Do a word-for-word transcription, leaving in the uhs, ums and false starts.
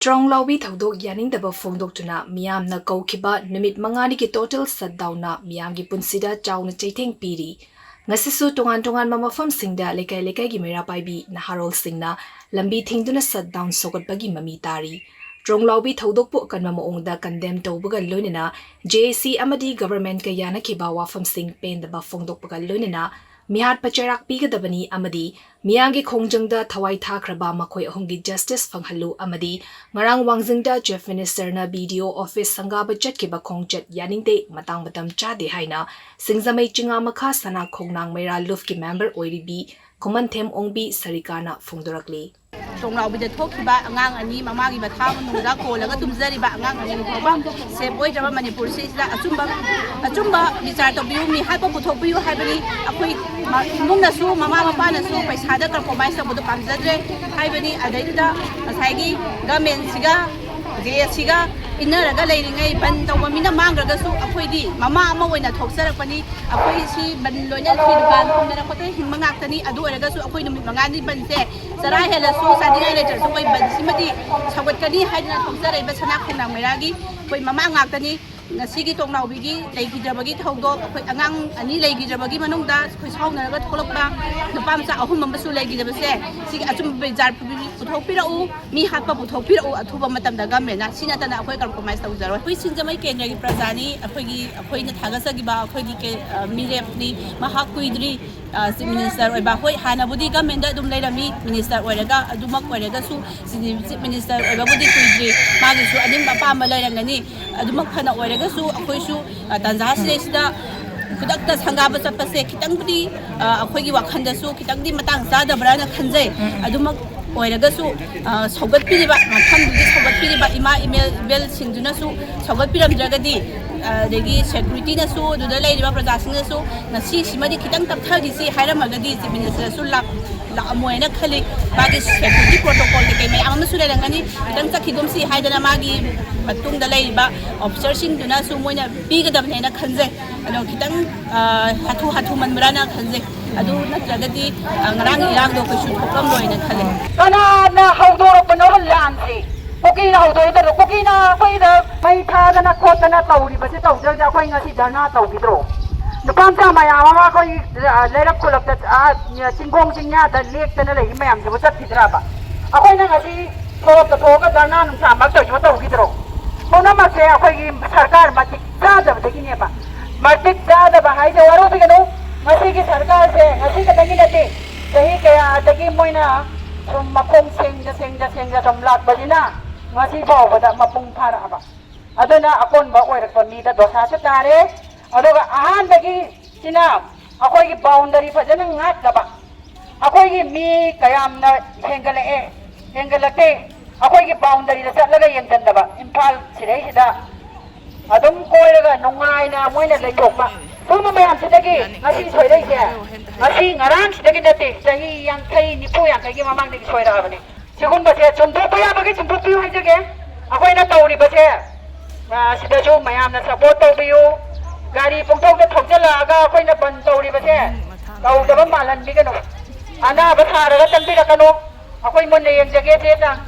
ꯇ꯭ꯔꯣꯡꯂꯥꯎꯕꯤ ꯊꯧꯗꯣꯛ ꯌꯥꯅꯤꯡꯗꯕ ꯐꯣꯡꯗꯣꯛꯇꯨꯅ ꯃꯤꯌꯥꯝꯅ ꯀꯧꯈꯤꯕ ꯅꯨꯃꯤꯠ ꯃꯉꯥꯅꯤꯒꯤ total shutdownꯅ ꯃꯤꯌꯥꯝꯒꯤ ꯄꯨꯟꯁꯤꯗ ꯆꯥꯎꯅ ꯆꯩꯊꯦꯡ ꯄꯤꯔꯤ꯫ ꯉꯁꯤꯁꯨ ꯇꯣꯉꯥꯟ ꯇꯣꯉꯥꯟꯕ ꯃꯐꯝꯁꯤꯡꯗ ꯂꯩꯀꯥꯏ ꯂꯩꯀꯥꯏꯒꯤ ꯃꯩꯔꯥ ꯄꯥꯏꯕꯤ ꯅꯍꯥꯔꯣꯜꯁꯤꯡꯅ ꯂꯝꯕꯤ ꯊꯤꯡꯗꯨꯅ shutdown ꯁꯧꯒꯠꯄꯒꯤ ꯃꯃꯤ ꯇꯥꯔꯤ꯫ ꯇ꯭ꯔꯣꯡꯂꯥꯎꯕꯤ ꯊꯧꯗꯣꯛꯄꯨ ꯑꯀꯟꯕ ꯃꯑꯣꯡꯗ condemn ꯇꯧꯕꯒ ꯂꯣꯏꯅꯅ J A C ꯑꯃꯗꯤ governmentꯀ ꯌꯥꯅꯈꯤꯕ ꯋꯥꯐꯝꯁꯤꯡ ꯄꯦꯟꯗꯕ ꯐꯣꯡꯗꯣꯛꯄꯒ ꯂꯣꯏꯅꯅ ꯃꯤꯍꯥꯠꯄ ꯆꯩꯔꯥꯛ ꯄꯤꯒꯗꯕꯅꯤ ꯑꯃꯗꯤ ꯃꯤꯌꯥꯝꯒꯤ ꯈꯣꯡꯖꯪꯗ ꯊꯋꯥꯏ ꯊꯥꯈ꯭ꯔꯕ ꯃꯈꯣꯏ ꯑꯍꯨꯝꯒꯤ justice ꯐꯪꯍꯜꯂꯨ ꯑꯃꯗꯤ ꯉꯔꯥꯡ ꯋꯥꯡꯖꯤꯡꯗ Chief Ministerꯅ B D O office ꯁꯪꯒꯥꯕ ꯆꯠꯈꯤꯕ ꯈꯣꯡꯆꯠ ꯌꯥꯅꯤꯡꯗꯦ, ꯃꯇꯥꯡ ꯃꯇꯝ ꯆꯥꯗꯦ ꯍꯥꯏꯅ ꯁꯤꯡꯖꯃꯩ ꯆꯤꯉꯥꯃꯈꯥ ꯁꯅꯥ ꯈꯣꯡꯅꯥꯡ ꯃꯩꯔꯥ ꯂꯨꯞꯀꯤ member ꯑꯣꯏꯔꯤꯕꯤ ꯈꯨꯃꯟꯊꯦꯝ ꯑꯣꯡꯕꯤ ꯁꯔꯤꯀꯥꯅ ꯐꯣꯡꯗꯣꯔꯛꯂꯤ꯫ ꯇ꯭ꯔꯣꯡꯂꯥꯎꯕꯤꯗ ꯊꯣꯛꯈꯤꯕ ꯑꯉꯥꯡ ꯑꯅꯤ, ꯃꯃꯥꯒꯤ ꯃꯊꯥ ꯃꯅꯨꯡꯗ ꯀꯣꯜꯂꯒ ꯇꯨꯝꯖꯔꯤꯕ ꯑꯉꯥꯡ ꯑꯅꯤ ꯐꯥꯎꯕ safe ꯑꯣꯏꯗ꯭ꯔꯕ ꯃꯅꯤꯄꯨꯔꯁꯤꯗ ꯑꯆꯨꯝꯕ, ꯑꯆꯨꯝꯕ ꯕꯤꯆꯥꯔ ꯇꯧꯕꯤꯌꯨ, ꯃꯤꯍꯥꯠꯄ ꯄꯨꯊꯣꯛꯄꯤꯌꯨ ꯍꯥꯏꯕꯅꯤ꯫ ꯑꯩꯈꯣꯏ ꯃ-, ꯏꯃꯨꯡꯅꯁꯨ, ꯃꯃꯥ ꯃꯄꯥꯅꯁꯨ ꯄꯩꯁꯥꯗ compromise ꯇꯧꯕꯗꯣ ꯄꯥꯝꯖꯗ꯭ꯔꯦ ꯍꯥꯏꯕꯅꯤ꯫ ꯑꯗꯩꯗꯨꯗ ꯉꯁꯥꯏꯒꯤ governmentꯁꯤꯒ J A Cꯒ ꯏꯟꯅꯔꯒ ꯂꯩꯔꯤꯉꯩ ꯕꯟ ꯇꯧꯕ ꯃꯤꯅ ꯃꯥꯡꯈ꯭ꯔꯒꯁꯨ ꯑꯩꯈꯣꯏꯗꯤ ꯃꯃꯥ ꯑꯃ ꯑꯣꯏꯅ ꯊꯣꯛꯆꯔꯛꯄꯅꯤ꯫ ꯑꯩꯈꯣꯏ ꯁꯤ ꯕꯟ ꯂꯣꯏꯅ ꯐꯤ ꯗꯨꯀꯥꯟ ꯐꯝꯗꯅ ꯈꯣꯠꯇꯅ ꯍꯤꯡꯕ ꯉꯥꯛꯇꯅꯤ꯫ ꯑꯗꯨ ꯑꯣꯏꯔꯒꯁꯨ ꯑꯩꯈꯣꯏ ꯅꯨꯃꯤꯠ ꯃꯉꯥꯅꯤ ꯕꯟꯁꯦ ꯆꯔꯥ ꯍꯦꯜꯂꯁꯨ ꯆꯥꯅꯤꯡꯉꯥꯏ ꯂꯩꯇ꯭ꯔꯁꯨ ꯑꯩꯈꯣꯏ ꯕꯟꯁꯤꯃꯗꯤ ꯁꯧꯒꯠꯀꯅꯤ ꯍꯥꯏꯗꯅ ꯊꯣꯛꯆꯔꯛꯏꯕ ꯁꯅꯥ ꯈꯣꯡꯅꯥꯡ ꯃꯩꯔꯥꯒꯤ ꯑꯩꯈꯣꯏ ꯃꯃꯥ ꯉꯥꯛꯇꯅꯤ꯫ ꯉꯁꯤꯒꯤ ꯇꯣꯡꯅꯥꯎꯕꯤꯒꯤ ꯂꯩꯈꯤꯗ꯭ꯔꯕꯒꯤ ꯊꯧꯗꯣꯛ, ꯑꯩꯈꯣꯏ ꯑꯉꯥꯡ ꯑꯅꯤ ꯂꯩꯈꯤꯗ꯭ꯔꯕꯒꯤ ꯃꯅꯨꯡꯗ ꯑꯩꯈꯣꯏ ꯁꯥꯎꯅꯔꯒ ꯊꯣꯛꯂꯛꯄ ꯅꯨꯄꯥ ꯃꯆꯥ ꯑꯍꯨꯝ ꯑꯃꯁꯨ ꯂꯩꯈꯤꯗꯕꯁꯦ, ꯁꯤꯒꯤ ꯑꯆꯨꯝꯕ ꯕꯤꯆꯥꯔ ꯄꯨꯊꯣꯛꯄꯤꯔꯛꯎ, ꯃꯤ ꯍꯥꯠꯄ ꯄꯨꯊꯣꯛꯄꯤꯔꯛꯎ ꯑꯊꯨꯕ ꯃꯇꯝꯗ governmentꯅ꯫ ꯁꯤ ꯅꯠꯇꯅ ꯑꯩꯈꯣꯏ compromise ꯇꯧꯖꯔꯣꯏ꯫ ꯑꯩꯈꯣꯏ ꯁꯤꯡꯖꯃꯩ ꯀꯦꯟꯗ꯭ꯔꯒꯤ ꯄ꯭ꯔꯖꯥꯅꯤ, ꯑꯩꯈꯣꯏꯒꯤ, ꯑꯩꯈꯣꯏꯅ ꯊꯥꯒꯠꯆꯈꯤꯕ ꯑꯩꯈꯣꯏꯒꯤ ꯀꯦ-, ꯑ, ꯃꯤꯔꯦꯞꯅꯤ꯫ ꯃꯍꯥꯛ ꯀꯨꯏꯗ꯭ꯔꯤ ꯑ, Chief Minister ꯑꯣꯏꯕ꯫ ꯍꯣꯏ, ꯍꯥꯟꯅꯕꯨꯗꯤ governmentꯗ ꯑꯗꯨꯝ ꯂꯩꯔꯝꯃꯤ, minister ꯑꯣꯏꯔꯒ, ꯑꯗꯨꯃꯛ ꯑꯣꯏꯔꯒꯁꯨ Chief Minister ꯑꯣꯏꯕꯕꯨꯗꯤ ꯀꯨꯏꯗ꯭ꯔꯤ, ꯃꯥꯒꯤꯁꯨ ꯑꯅꯤꯡꯕ ꯑꯄꯥꯝꯕ ꯂꯩꯔꯝꯒꯅꯤ꯫ ꯑꯗꯨꯃꯛ ꯐꯅ ꯑꯣꯏꯔꯒꯁꯨ ꯑꯩꯈꯣꯏꯁꯨ, ꯑ, ꯇꯥꯟꯖꯥꯁꯤꯗꯩꯁꯤꯗ ꯈꯨꯗꯛꯇ ꯁꯪꯒꯥꯕ ꯆꯠꯄꯁꯦ ꯈꯤꯇꯪꯕꯨꯗꯤ, ꯑ, ꯑꯩꯈꯣꯏꯒꯤ ꯋꯥꯈꯜꯗꯁꯨ ꯈꯤꯇꯪꯗꯤ ꯃꯇꯥꯡ ꯆꯥꯗꯕ꯭ꯔꯥꯅ ꯈꯟꯖꯩ꯫ ꯑꯗꯨꯃꯛ ꯑꯣꯏꯔꯒꯁꯨ, ꯑ, ꯁꯧꯒꯠꯄꯤꯔꯤꯕ, ꯃꯐꯝꯗꯨꯒꯤ ꯁꯧꯒꯠꯄꯤꯔꯤꯕ ꯏꯃꯥ ꯏꯃꯦꯜ, ꯏꯕꯦꯜꯁꯤꯡꯗꯨꯅꯁꯨ ꯁꯧꯒꯠꯄꯤꯔꯝꯗ꯭ꯔꯒꯗꯤ, ꯑ, ꯑꯗꯒꯤ securityꯅꯁꯨ, ꯑꯗꯨꯗ ꯂꯩꯔꯤꯕ ꯄ꯭ꯔꯖꯥꯁꯤꯡꯅꯁꯨ ꯉꯁꯤꯁꯤꯃꯗꯤ ꯈꯤꯇꯪ ꯇꯞꯊꯈꯤꯁꯤ ꯍꯥꯏꯔꯝꯃꯒꯗꯤ Chief Ministerꯁꯨ ꯂꯥꯛ-, ꯂꯥꯛꯑꯝꯃꯣꯏꯅ ꯈꯜꯂꯤ꯫ ꯃꯥꯒꯤ security protocol ꯀꯩꯀꯩ ꯃꯌꯥꯝ ꯑꯃꯁꯨ ꯂꯩꯔꯝꯒꯅꯤ꯫ ꯈꯤꯇꯪ ꯆꯠꯈꯤꯒꯨꯝꯁꯤ ꯍꯥꯏꯗꯅ ꯃꯥꯒꯤ ꯃꯇꯨꯡꯗ ꯂꯩꯔꯤꯕ officerꯁꯤꯡꯗꯨꯅꯁꯨ ꯃꯣꯏꯅ ꯄꯤꯒꯗꯕꯅꯦꯅ ꯈꯟꯖꯩ꯫ ꯑꯗꯣ ꯈꯤꯇꯪ, ꯑ, ꯍꯥꯊꯨ ꯍꯥꯊꯨ ꯃꯟꯕ꯭ꯔꯥꯅ ꯈꯟꯖꯩ꯫ ꯑꯗꯨ ꯅꯠꯇ꯭ꯔꯒꯗꯤ, ꯑ, ꯉꯔꯥꯡꯒꯤ ꯏꯔꯥꯡꯗꯣ ꯀꯩꯁꯨ ꯊꯣꯛꯂꯝꯂꯣꯏꯅ ꯈꯜꯂꯤ꯫ ꯀꯅꯥꯅ ꯍꯧꯗꯣꯔꯛꯄꯅꯣ ꯂꯥꯟꯁꯦ? ꯀꯨꯀꯤꯅ ꯍꯧꯗꯣꯛꯏꯗꯅ, ꯀꯨꯀꯤꯅ ꯑꯩꯈꯣꯏꯗ ꯃꯩ ꯊꯥꯗꯅ ꯈꯣꯠꯇꯅ ꯇꯧꯔꯤꯕꯁꯦ ꯇꯧꯗ꯭ꯔꯗꯤ ꯑꯩꯈꯣꯏ ꯉꯁꯤ ꯙꯔꯅꯥ ꯇꯧꯈꯤꯗ꯭ꯔꯣ? ꯅꯨꯄꯥ ꯃꯆꯥ ꯃꯌꯥꯝ ꯑꯃ ꯑꯩꯈꯣꯏ, ꯑ, ꯂꯩꯔꯛ ꯈꯨꯂꯛꯇ, ꯑ, ꯆꯤꯡꯈꯣꯡ ꯆꯤꯡꯌꯥꯗ ꯂꯦꯛꯇꯅ ꯂꯩꯔꯤ ꯃꯌꯥꯝꯁꯤꯕꯨ ꯆꯠꯈꯤꯗ꯭ꯔꯕ? ꯑꯩꯈꯣꯏꯅ ꯉꯁꯤ ꯁꯣꯔꯣꯛꯇ ꯊꯣꯛꯑꯒ ꯙꯔꯅꯥ ꯅꯨꯡꯁꯥꯃꯛ ꯇꯧꯔꯤꯁꯤꯕꯨ ꯇꯧꯈꯤꯗ꯭ꯔꯣ? ꯄꯨꯝꯅꯃꯛꯁꯦ ꯑꯩꯈꯣꯏꯒꯤ ꯁꯔꯀꯥꯔ ꯃꯇꯤꯛ ꯆꯥꯗꯕꯗꯒꯤꯅꯦꯕ꯫ ꯃꯇꯤꯛ ꯆꯥꯗꯕ ꯍꯥꯏꯁꯦ ꯋꯥꯔꯧꯕꯤꯒꯅꯨ꯫ ꯉꯁꯤꯒꯤ ꯁꯔꯀꯥꯔꯁꯦ ꯉꯁꯤ ꯈꯛꯇꯒꯤ ꯅꯠꯇꯦ, ꯆꯍꯤ ꯀꯌꯥꯗꯒꯤ ꯃꯣꯏꯅ ꯁꯨꯝ ꯃꯈꯣꯡ ꯁꯦꯡꯖ ꯁꯦꯡꯖ ꯁꯦꯡꯖ ꯁꯨꯝ ꯂꯥꯛꯄꯁꯤꯅ ꯉꯁꯤ ꯐꯥꯎꯕꯗ ꯃꯄꯨꯡ ꯐꯥꯔꯛꯑꯕ꯫ ꯑꯗꯨꯅ ꯑꯀꯣꯟꯕ ꯑꯣꯏꯔꯛꯄ ꯃꯤꯗ ꯗꯣꯁꯥꯁꯨ ꯇꯥꯔꯦ꯫ ꯑꯗꯨꯒ ꯑꯍꯥꯟꯕꯒꯤ ꯁꯤꯅ ꯑꯩꯈꯣꯏꯒꯤ ꯕꯥꯎꯟꯗꯔꯤ ꯐꯖꯅ ꯉꯥꯛꯇꯕ, ꯑꯩꯈꯣꯏꯒꯤ ꯃꯤ ꯀꯌꯥꯝꯅ ꯍꯦꯟꯒꯠꯂꯛꯑꯦ, ꯍꯦꯟꯒꯠꯂꯛꯇꯦ, ꯑꯩꯈꯣꯏꯒꯤ ꯕꯥꯎꯟꯗꯔꯤꯗ ꯆꯠꯂꯒ ꯌꯦꯡꯁꯤꯟꯗꯕ, ꯏꯝꯐꯥꯜ ꯁꯤꯗꯩꯁꯤꯗ ꯑꯗꯨꯝ ꯀꯣꯏꯔꯒ ꯅꯨꯡꯉꯥꯏꯅ ꯃꯣꯏꯅ ꯂꯩꯊꯣꯛꯄ, ꯁꯨꯝꯕ ꯃꯌꯥꯝꯁꯤꯗꯒꯤ ꯉꯁꯤ ꯁꯣꯏꯔꯛꯏꯁꯦ꯫ ꯉꯁꯤ ꯉꯔꯥꯡꯁꯤꯗꯒꯤ ꯅꯠꯇꯦ, ꯆꯍꯤ ꯌꯥꯡꯈꯩ, ꯅꯤꯐꯨ, ꯌꯥꯡꯈꯩꯒꯤ ꯃꯃꯥꯡꯗꯒꯤ ꯁꯣꯏꯔꯛꯑꯕꯅꯤ꯫ ꯁꯤꯒꯨꯝꯕꯁꯦ ꯆꯨꯝꯊꯣꯛꯄ ꯌꯥꯕꯒꯤ ꯆꯨꯝꯊꯣꯛꯄꯤꯌꯨ ꯍꯥꯏꯖꯒꯦ꯫ ꯑꯩꯈꯣꯏꯅ ꯇꯧꯔꯤꯕꯁꯦ, ꯑ, ꯁꯤꯗꯁꯨ ꯃꯌꯥꯝꯅ ꯁꯞꯄꯣꯔꯠ ꯇꯧꯕꯤꯌꯨ꯫ ꯒꯥꯔꯤ ꯄꯨꯡꯊꯧꯗ ꯊꯧꯖꯤꯜꯂꯛꯑꯒ ꯑꯩꯈꯣꯏꯅ ꯕꯟ ꯇꯧꯔꯤꯕꯁꯦ ꯇꯧꯗꯕ ꯃꯥꯜꯍꯟꯕꯤꯒꯅꯨ꯫ ꯑꯅꯥꯕ ꯁꯥꯔꯒ ꯆꯪꯕꯤꯔꯛꯀꯅꯨ꯫ ꯑꯩꯈꯣꯏ ꯃꯨꯟꯅ ꯌꯦꯡꯖꯒꯦ ꯆꯦ ꯆꯥꯡ꯫